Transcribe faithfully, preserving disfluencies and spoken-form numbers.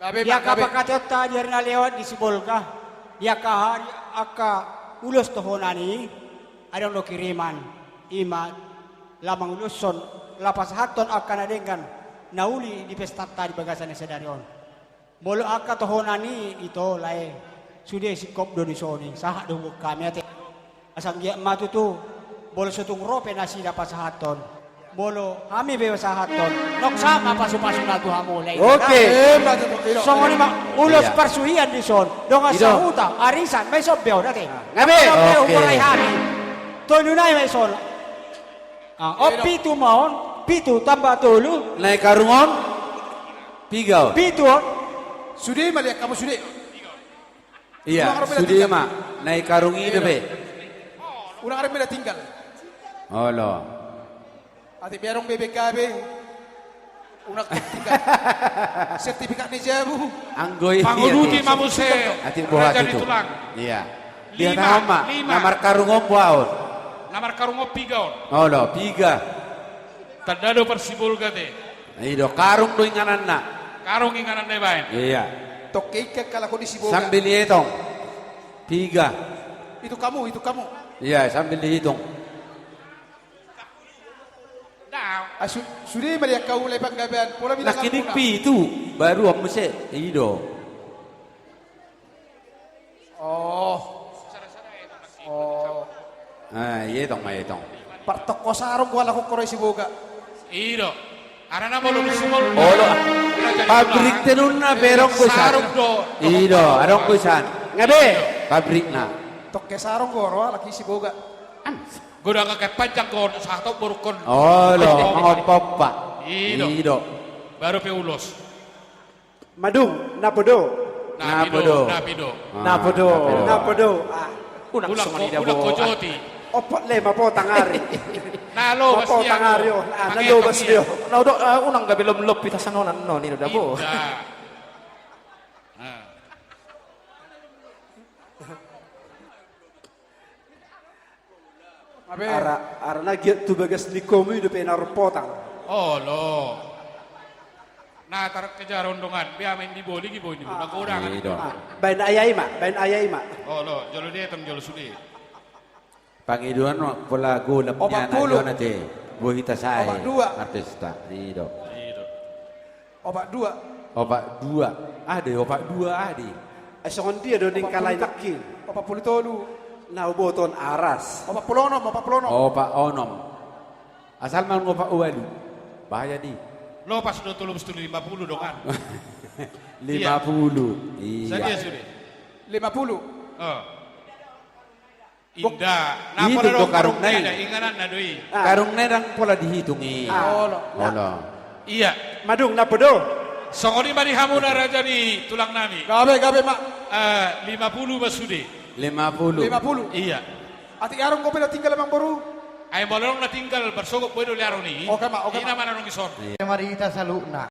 Gabe, di angka pangkataionta di ari na lewat di Sibolga, di angka ari, angka ulos tohonan i, adong do kiriman, i ma laho manguloshon, laho pasahathon angka na denggan, na uli di pestanta di bagasan na sadari on. Molo angka tohonan i, ito, lae, sude singkop do dison i, sahat do huboan hami ate. Asa anggiat ma tutu, molo so tung ro pe nasida pasahathon. Molo hami pe pasahathon, nunga sahat ma pasupasuna tu hamu, lae. Oke. Songon i ma, ulos parsuhian dison, dongan sahuta, arisan, ma dison be on ate. Gabe. Oke. Tolu nai ma dison. Ah, on pitu ma on, pitu tambah tolu. Na i karung on, piga on. Pitu on. Sude ma liat hamu sude. Ia, sude ma, na i karung i dope. Unang adong be na tinggal. Olo. Atik be adong be B K B. Unang tinggal. Sertifikat ni jabu. Anggo i. Panguduti ma muse. Atik boha tutu. Ia. Lima, lima. Na markarung on boha on? Na markarung on piga on. Olo, piga. Tanda do parsibolga te. I do, karung do ingananna. Karung ingananna ibaen. Ia. Tongke ingkon halak on di Sibolga. Sambil dietong. Piga. Itung hamu, itung hamu. Ia, sambil dihitung. Sude ma liat hamu, lae, panggabean. Pola bilang hamu na. Nangkin pitu, baru on muse. I do. Oh. Oh. Ah, dietong ma dietong. Partongko sarung do halak on ro di Sibolga. I do. Harana molo di Sibolga. Olo. Pabrik tenunna pe adong do i san. I do, adong do i san. Gabe. Pabrikna. Tongke sarung do ro halak i Sibolga. Godang angka panjang do on, sahat on borungkon. Olo, mangompaompa. I do. I do. Baru pe ulos. Madung, napo do? Napo do? Napo do? Napo do? Napo do? Ah. Unang songon i da, unang bo. Ompat lima potang ari. Na lo, potang ari on. Ah, na lo bas dia. Na do, ah, unang gabe lomlop hita saonari on, ninna da, bo. Ara, arana giot tu bagas ni komu i dope na ro potang. Olo. Na tarkejar on dongan, bea main di boli, di boli, di boli. Ah, baen ayai ma, baen ayai ma. Olo, jolo dietong, jolo sude. Pangidoan ma, pola golap nian, opat pulu. Boi hita sae. Opat dua. Artista, i do. I do. Opat dua. Opat dua. Aha do i, opat dua aha do i? Eh, songon dia do ningkalahi nangkin? Opat pulu tolu. Na huboto on aras. Opat pulu onom, opat pulu onom. Opat onom. Asal ma opat ualu. Bahaya di. Lopas do tolu, lima pulu dongan. Lima pulu. Iya. Sadia sude? Lima pulu. Oh. Inda. Na pola do karungna i. Ingananna do i. Karungna i ndang pola dihitung i. Olo. Olo. Iya. Madung, napo do? Songon i ma di hamuna raja ni tulang nami. Gabe, gabe ma. Eh, lima pulu ma sude. Lima pulu. Lima pulu. Iya. Atik adong dope na tinggal, amang boru? Ai molo adong na tinggal, parsogop boi do liaron i. Oke ma, oke ma. Ina ma na adong dison. Iya. Marita saluhutna.